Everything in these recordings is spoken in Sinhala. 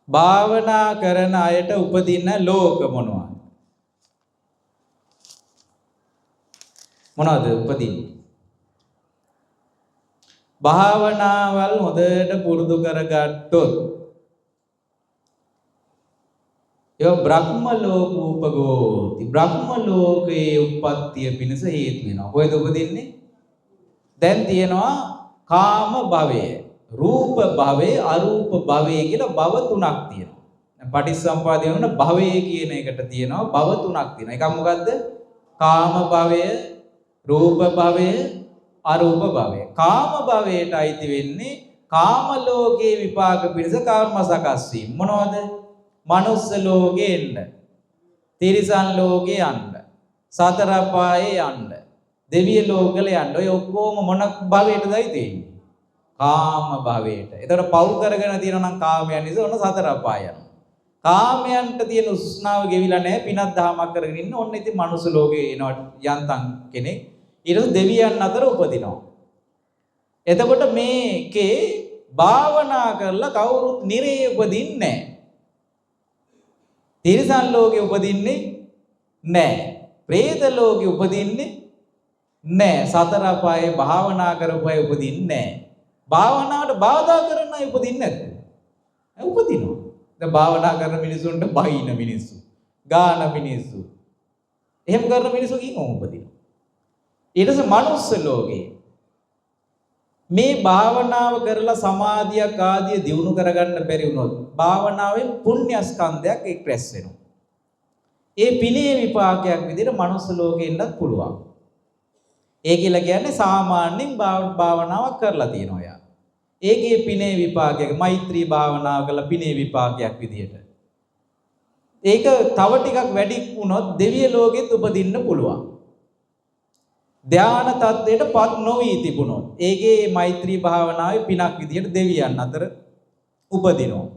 භාවනා කරන අයට උපදින ලෝක මොනවද? මොනවද උපදින්නේ? භාවනාවල් හොඳට පුරුදු කරගත්තොත් ඒවා බ්‍රහ්ම ලෝක උපගෝති. බ්‍රහ්ම ලෝකයේ උප්පත්තිය පිණිස හේතු වෙනවා. කොහෙද උපදින්නේ? දැන් තියෙනවා කාම භවය, රූප භවය, අරූප භවය කියලා භව තුනක් තියෙනවා. දැන් පටිච්චසමුප්පාදය වෙන භවය කියන එකට තියෙනවා භව තුනක් තියෙනවා. එකක් මොකද්ද? කාම භවය, රූප භවය, අරූප භවය. කාම භවයට අයිති වෙන්නේ කාම ලෝකයේ විපාක පිණිස කර්ම සකස් වීම. මොනවද? මනුස්ස ලෝකේ එන්න, තිරිසන් ලෝකේ යන්න, සතර අපායේ යන්න, දෙවිය ලෝකවල යන්න. ඔය ඔක්කොම මොන භවයටද අයිති වෙන්නේ? කාම භවයට. ඒතර පව් කරගෙන තියෙනවා නම් කාමයන් නිසා ඔන්න සතර අපාය යනවා. කාමයන්ට තියෙන උස්නාව ගෙවිලා නැහැ, පිනක් දහමක් කරගෙන ඉන්න. ඔන්න ඉතින් මනුස්ස ලෝකේ එනවා යන්තම් කෙනෙක්. ඊට පස්සේ දෙවියන් අතර උපදිනවා. එතකොට මේකේ භාවනා කරලා කවුරුත් නිරේ උපදින්නේ නැහැ. තිරිසන් ලෝකේ උපදින්නේ නැහැ. ප්‍රේත ලෝකේ උපදින්නේ නැහැ. සතර අපායේ භාවනා කරපු අය උපදින්නේ නැහැ. භාවනාවට බාධා කරන අය උපදින්නේ නැද්ද? උපදිනවා. දැන් භාවනා කරන මිනිසුන්ට බයින මිනිස්සු, ගාන මිනිස්සු, එහෙම කරන මිනිස්සු කින් උපදිනවා. ඊට පස්සේ මනුස්ස ලෝකේ මේ භාවනාව කරලා සමාධියක් ආදිය දියුණු කරගන්න බැරි වුණොත් භාවනාවෙන් පුණ්‍ය ස්කන්ධයක් එක් රැස් වෙනවා. ඒ පිනේ විපාකයක් විදිහට මනුස්ස ලෝකේ ඉන්නත් පුළුවන්. ඒ කියලා කියන්නේ සාමාන්‍යයෙන් භාවනාවක් කරලා තියෙනවා යා. ඒකේ පිනේ විපාකයක් මෛත්‍රී භාවනාව කරලා පිනේ විපාකයක් විදිහට. ඒක තව ටිකක් වැඩි වුණොත් දෙවිය ලෝකෙත් උපදින්න පුළුවන්. ධ්‍යාන තත්ත්වයට පත් නොවී තිබුණොත් ඒකේ මෛත්‍රී භාවනාවේ පිනක් විදිහට දෙවියන් අතර උපදිනවා.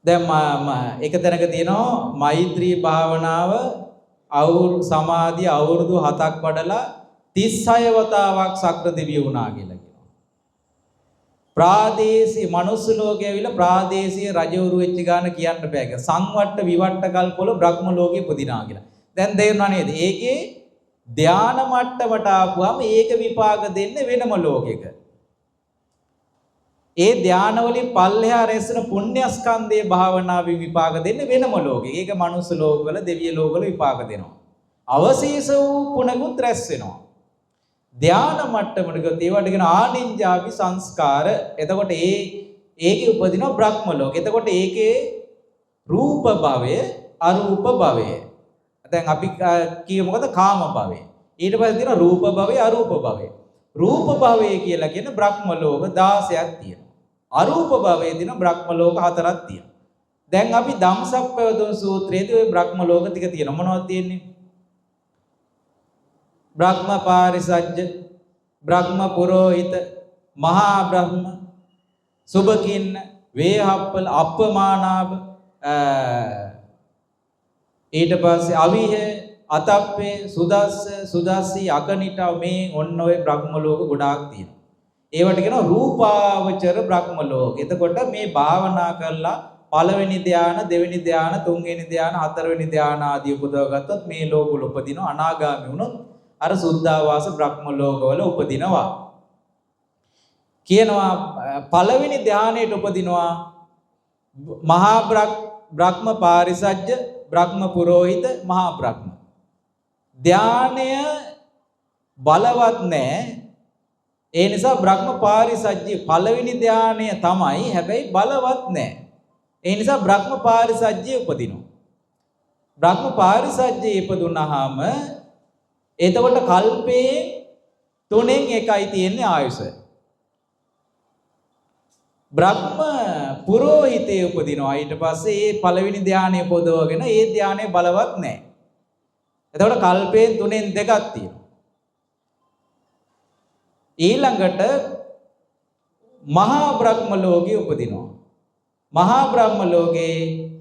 දැන් මම එක තැනක තියෙනවා මෛත්‍රී භාවනාව සමාධිය අවුරුදු 7ක් වඩලා 36 වතාවක් සක්‍ර දෙවිය වුණා කියලා කියනවා. ප්‍රාදේශීය මනුස්ස ලෝකයේ ඇවිල්ලා ප්‍රාදේශීය රජවරු වෙච්ච ගාන කියන්න බෑ කියලා. සංවට්ට විවට්ට කල්පවල බ්‍රහ්ම ලෝකෙ උපදිනා කියලා. දැන් තේරුණා නේද? ඒකේ ධ්‍යාන මට්ටමට ආපුවාම ඒක විපාක දෙන්නේ වෙනම ලෝකයක. ඒ ධ්‍යාන වලින් පල්ලෙහා රැස් වෙන පුණ්‍යස්කන්ධයේ භාවනාවෙන් විපාක දෙන්නේ වෙනම ලෝකයක. ඒක මනුස්ස ලෝකවල දෙවිය ලෝකවල විපාක දෙනවා. අවශේෂ වූ පුණකුත් රැස් වෙනවා. ධ්‍යාන මට්ටමට ගියොත් ඒවට කියන ආනිඤ්ජාපි සංස්කාර. එතකොට ඒකේ උපදිනවා බ්‍රහ්ම ලෝක. එතකොට ඒකේ රූප භවය, අරූප භවය. දැන් අපි කියමු මොකද? කාම භවය. ඊට පස්සේ තියෙනවා රූප භවය, අරූප භවය. රූප භවය කියලා කියන බ්‍රහ්ම ලෝක 16ක් තියෙනවා. අරූප භවයේ තියෙන බ්‍රහ්ම ලෝක 4ක් තියෙනවා. දැන් අපි ධම්සප්පවතුන් සූත්‍රයේදී ওই බ්‍රහ්ම ලෝක ටික තියෙනවා. මොනවද තියෙන්නේ? බ්‍රහ්ම පාරිසජ්ජ, බ්‍රහ්ම පුරෝහිත, මහා බ්‍රහ්ම, සුභකින්න, වේහප්පල, අප්පමානාභ, ඊට පස්සේ අවිහ, අතප්පේ, සුදස්ස, සුදස්සී, අකනිටව මේ ඔන්න ඔය බ්‍රහ්ම ලෝක ගොඩාක් තියෙනවා. ඒවට කියනවා රූපාවචර බ්‍රහ්ම ලෝක. එතකොට මේ භාවනා කරලා පළවෙනි ධ්‍යාන, දෙවෙනි ධ්‍යාන, තුන්වෙනි ධ්‍යාන, හතරවෙනි ධ්‍යාන ආදී උපදව ගත්තොත් මේ ලෝකවල උපදිනවා. අනාගාමී වුණොත් අර සුද්ධාවාස බ්‍රහ්ම ලෝකවල උපදිනවා. කියනවා පළවෙනි ධ්‍යානයට උපදිනවා මහා බ්‍රහ්ම පාරිසජ්ජ, බ්‍රහ්ම පුරෝහිත, මහා බ්‍රහ්ම. ධ්‍යානය බලවත් නෑ. ඒ නිසා බ්‍රහ්ම පාරිසජ්ජය පළවෙනි ධ්‍යානය තමයි, හැබැයි බලවත් නෑ. ඒ නිසා බ්‍රහ්ම පාරිසජ්ජය උපදිනවා. බ්‍රහ්ම පාරිසජ්ජය ඉපදුනහම එතකොට කල්පයේ 3න් 1යි තියෙන්නේ ආයුෂ. බ්‍රහ්ම පුරෝහිතේ උපදිනවා. ඊට පස්සේ ඒ පළවෙනි ධ්‍යානය පොදවගෙන ඒ ධ්‍යානය බලවත් නෑ. එතකොට කල්පයෙන් 3න් 2ක් තියෙනවා. ඊළඟට මහා බ්‍රහ්ම ලෝකේ උපදිනවා. මහා බ්‍රහ්ම ලෝකේ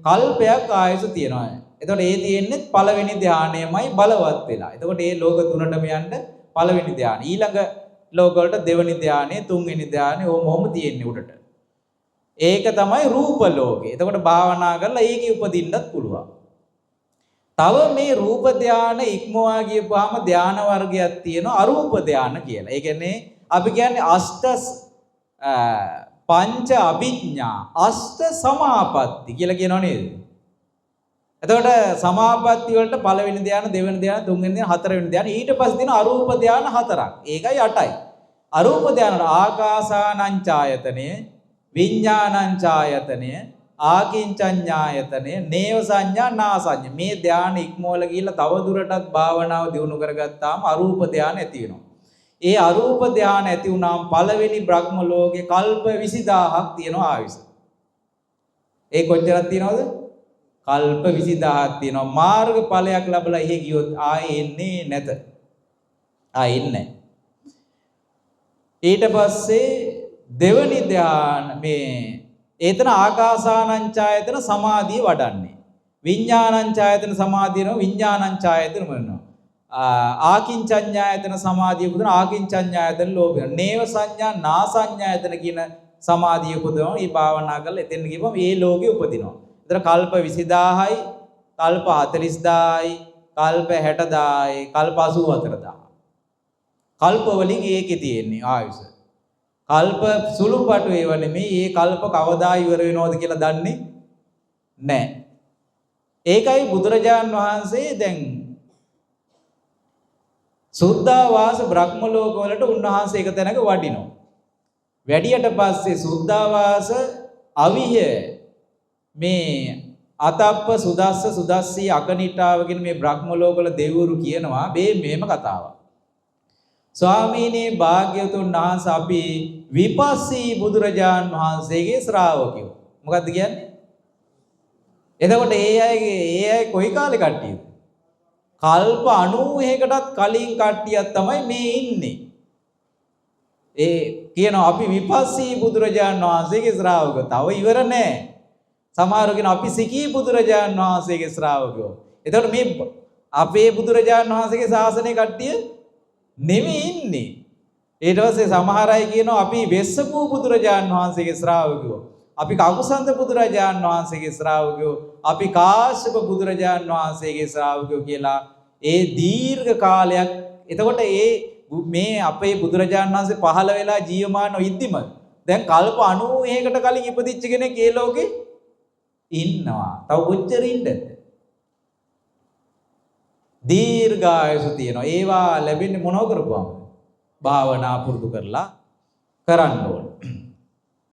කල්පයක් ආයුෂ තියෙනවා. එතකොට ඒ තියෙන්නේ පළවෙනි ධ්‍යානයමයි බලවත් වෙලා. එතකොට ඒ ලෝක තුනටම යන්න පළවෙනි ධ්‍යාන. ඊළඟ ලෝක වලට දෙවෙනි ධ්‍යානය, තුන්වෙනි ධ්‍යානය ඕම ඕම තියෙන්නේ උඩට. ඒක තමයි රූප ලෝකේ. එතකොට භාවනා කරලා ඒකේ උපදින්නත් පුළුවන්. තව මේ රූප ධාන ඉක්මවා ගියපුවාම ධාන වර්ගයක් තියෙනවා අරූප ධාන කියලා. ඒ කියන්නේ අපි කියන්නේ අෂ්ට පංච අභිඥා අෂ්ට සමාපatti කියලා කියනව නේද? එතකොට සමාපatti වලට පළවෙනි ධාන, දෙවෙනි ධාන, තුන්වෙනි ධාන, හතරවෙනි ධාන, ඊට පස්සේ තියෙන අරූප ධාන හතරක්. ඒකයි 8යි. අරූප ධාන වල ආකාසානං ඡායතනය, විඥානං ඡායතනය, ආකින්චඤ්ඤායතනය, නේව සංඥා නා සංඥා. මේ ධාන ඉක්මවල ගිහිල්ලා තව දුරටත් භාවනාව දියුණු කරගත්තාම අරූප ධාන ඇති වෙනවා. ඒ අරූප ධාන ඇති වුණාම පළවෙනි බ්‍රහ්ම ලෝකේ කල්ප 20000ක් තියෙනවා ආයුෂ. ඒ කොච්චරක් තියෙනවද? කල්ප 20000ක් තියෙනවා. මාර්ග ඵලයක් ලැබලා එහෙ ගියොත් ආයේ එන්නේ නැත. ආයේ එන්නේ නැහැ. ඊට පස්සේ දෙවනි ධාන මේ ඒතන ආකාසානං ඡායතන සමාධිය වඩන්නේ. විඥානං ඡායතන සමාධිය නෝ විඥානං ඡායතන වෙනවා. ආකින්චඤ්ඤායතන සමාධිය උපදින ආකින්චඤ්ඤායතන ලෝභය. නේව සංඥා නා සංඥායතන කියන සමාධිය උපදවන මේ භාවනා කරලා එතෙන් ගිහපම මේ ලෝකෙ උපදිනවා. එතන කල්ප 20000යි, කල්ප 40000යි, කල්ප 60000යි, කල්ප 84000. කල්ප වලින් ඒකේ තියෙන්නේ ආයුෂ. කල්ප සුළුපටු ඒවා නෙමෙයි. ඒ කල්ප කවදා ඉවර වෙනවද කියලා දන්නේ නැහැ. ඒකයි බුදුරජාන් වහන්සේ දැන් සුද්ධාවාස බ්‍රහ්ම ලෝක වලට උන්වහන්සේ එක තැනක වඩිනවා. වැඩියට පස්සේ සුද්ධාවාස අවිහ මේ අතප්ප සුදස්ස සුදස්සී අකනිටාව කියන මේ බ්‍රහ්ම ලෝක වල දෙවිවරු කියනවා මේ මෙහෙම කතාවක්. ස්වාමීනි භාග්‍යවතුන් වහන්සේ අපි විපස්සී බුදුරජාන් වහන්සේගේ ශ්‍රාවකයෝ. මොකද්ද කියන්නේ? එතකොට ඒ අයගේ ඒ අය කොයි කාලේ කට්ටියද? කල්ප 91කටත් කලින් කට්ටියක් තමයි මේ ඉන්නේ. ඒ කියනවා අපි විපස්සී බුදුරජාන් වහන්සේගේ ශ්‍රාවකයෝ. තව ඉවර නෑ. සමහරව කියනවා අපි සිකී බුදුරජාන් වහන්සේගේ ශ්‍රාවකයෝ. එතකොට මේ අපේ බුදුරජාන් වහන්සේගේ ශාසනය කට්ටිය නෙමෙයි ඉන්නේ. ඊට පස්සේ සමහර අය කියනවා අපි වෙස්සපු බුදුරජාන් වහන්සේගේ ශ්‍රාවකයෝ. අපි කකුසන්ත බුදුරජාන් වහන්සේගේ ශ්‍රාවකයෝ. අපි කාශ්‍යප බුදුරජාන් වහන්සේගේ ශ්‍රාවකයෝ කියලා ඒ දීර්ඝ කාලයක්. එතකොට ඒ මේ අපේ බුදුරජාන් වහන්සේ පහළ වෙලා ජීවමානව ඉද්දිම දැන් කල්ප 91කට කලින් ඉපදිච්ච කෙනෙක් ඒ ලෝකේ ඉන්නවා. තව කොච්චර ඉන්නද? දීර්ඝායුෂ තියෙනවා. ඒවා ලැබෙන්නේ මොනව කරපුවාම? භාවනා පුරුදු කරලා කරන්න ඕන.